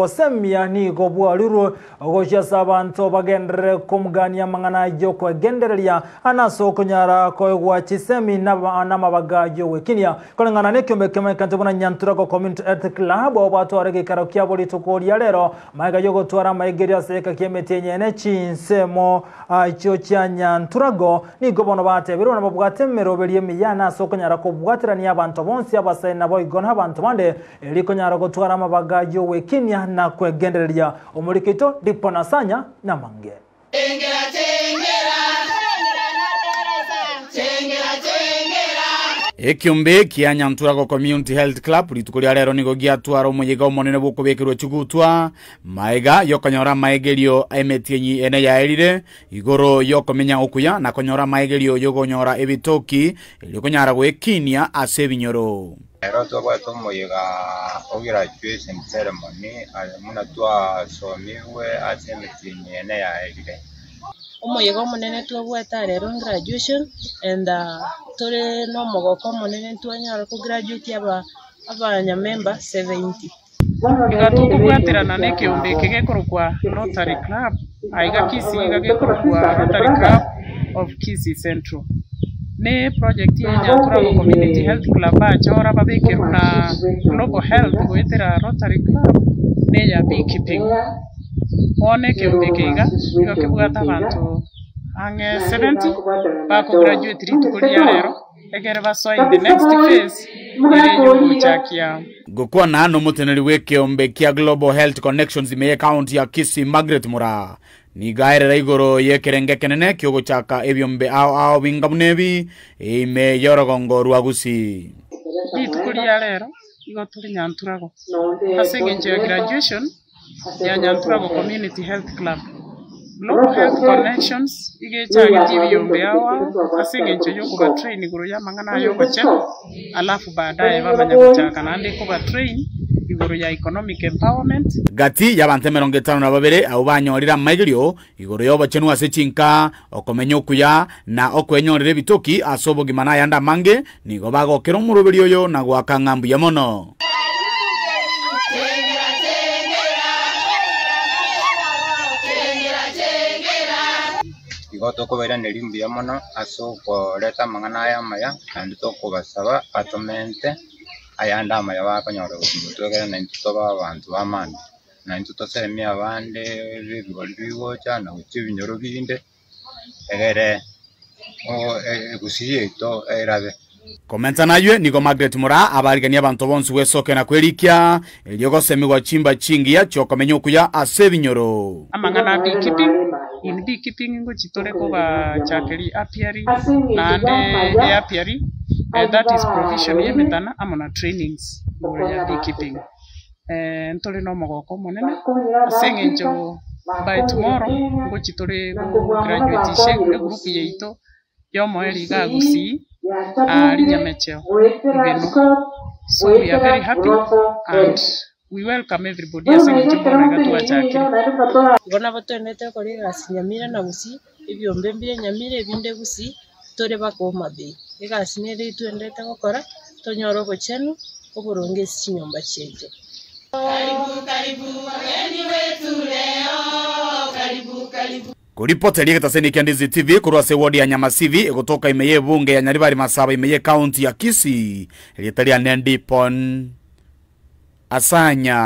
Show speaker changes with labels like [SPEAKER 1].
[SPEAKER 1] Obosemia nigo bwaruirwe gochia ase abanto bagenderere komogania amang'ana y'okwegendereria na ase okonyara koegwa chisemi namabaga y'ogwekinia. Koreng'ana nekiombe kemanyekante buna Nyanturago Community Health Club batware egeikaro kiabo rituko ria rero magega y'ogotwara amaigerio ase egeka ki'emeti enyene chinsemo echio chia Nyanturago nigo bono batebirwe buna babwate emeroberio emiya na ase okonyara kobwaterania abanto bonsi abasae naboigo nabanto bande Erio konyara gotwara amabaga y'ogwekinia na kwegendereria omoriko oito Dipo na Sanya namange.
[SPEAKER 2] Ekiombe kia Nyanturago Community Health Club rituko ria rero nigo giatwara omoyega omonene bw'okobekerwa chigutwa maega y'okonyora amaegerio emetienyi ene yaerire igoro y'okomenya okuya na konyora amaegerio y'okonyora ebitoki erio konyara goekinia ase ebinyoro.
[SPEAKER 3] Ero twabwate omoyega o graduation ceremony aye buna twasomigwe ase emetienyi ene yaerire.
[SPEAKER 4] Omoyega omonene twabwate aa rero graduation and tore na omogoko omonene ntwanyara ko graduate aba abanyamemba 70.
[SPEAKER 5] Iga tokobwaterana nekeombe eke gekorokwa Rotary Club, aiga Kisii iga gekorokwa Rotary Club of Kisii Central. Ne project ye Nyanturago Community Health Club bachora babekerwe na Global Health goetera Rotary Club neya beekeeping. Bono ekeombe eke iga nigo kebwate abanto ang'e 70 bako graduate rituko ria rero. Ekero basoa in the next phase ere y'ogochakia.
[SPEAKER 2] Gokwana nomoteneneri bw'ekeombe kia Global Health Connections ime y'ecounty ya Kisii Margaret Muraa nigo aerera igoro y'ekerengo ekenene ki'ogochaka ebiombe ao ao binga buna ebi ime y'orogongo rwa Gusii.
[SPEAKER 5] Rituko ria rero igo tore Nyanturago ase engencho ya graduation ya Nyanturago Community Health Club. Global Health Connections iga echagetie ebiombe ao ao ase eng'encho y'okobatrain igoro y'amang'ana aya ogochenu, alafu baadaye bamanya gochaka naende kobatrain igoro ya economic empowerment.
[SPEAKER 2] Gati y'abanto 52 abwo banyorire amaigerio igoro y'obochenu ase chinka, okomenya okuya, na okwenyorera ebitoki ase obogima na ayande amange, nigo bagokera omoroberi oyo na goaka ng'a mbuya mono.
[SPEAKER 3] Igo tokobairaneria mbuya mono ase okoreta amang'ana aya amaya, naende tokobasaba batomente ayande amaya bakonyora gochia gotwegera naintwe tobe abanto b'amani. Naintwe tosemie abande b'ebigori bigocha na gochia ebinyoro binde, egere egusii yaito erabe.
[SPEAKER 2] Komenta naywe nigo Margaret Moraa abariganie abanto bonsi gwesokia na kwerikia, erio gosemigwa chimba chingiya chi'okomenya okuya ase ebinyoro.
[SPEAKER 5] Amang'ana a beekeeping, in beekeeping ngochi tore kobachakeria apiary naende eapiary that is provision y'emetana amo na trainings igoro ya beekeeping. Ntore nomogoko omonene ase eng'encho by tomorrow ngochi tore go graduatisha egroup yaito y'omoerio iga Gusii aa Rinyamecheo Ibeno. So we are very happy and we welcome everybody ase eng'encho bono iga twachakire.
[SPEAKER 4] Igo nabo toendete gokora egasi Nyamira na Gusii, ebiombe mbire Nyamira ebinde Gusii, tore baka Homa Bay. Egasi nere twendete gokora, tonyore obochenu oboronge ase chinyomba chiaito.
[SPEAKER 2] Koripota eria egetaseni kia Ndizi TV korwa ase ewodi ya Nyamasivi egotoka ime y'ebunge ya Nyaribari Masaba ime y'ecounty ya Kisii, erieta riane Ndipon Asanya.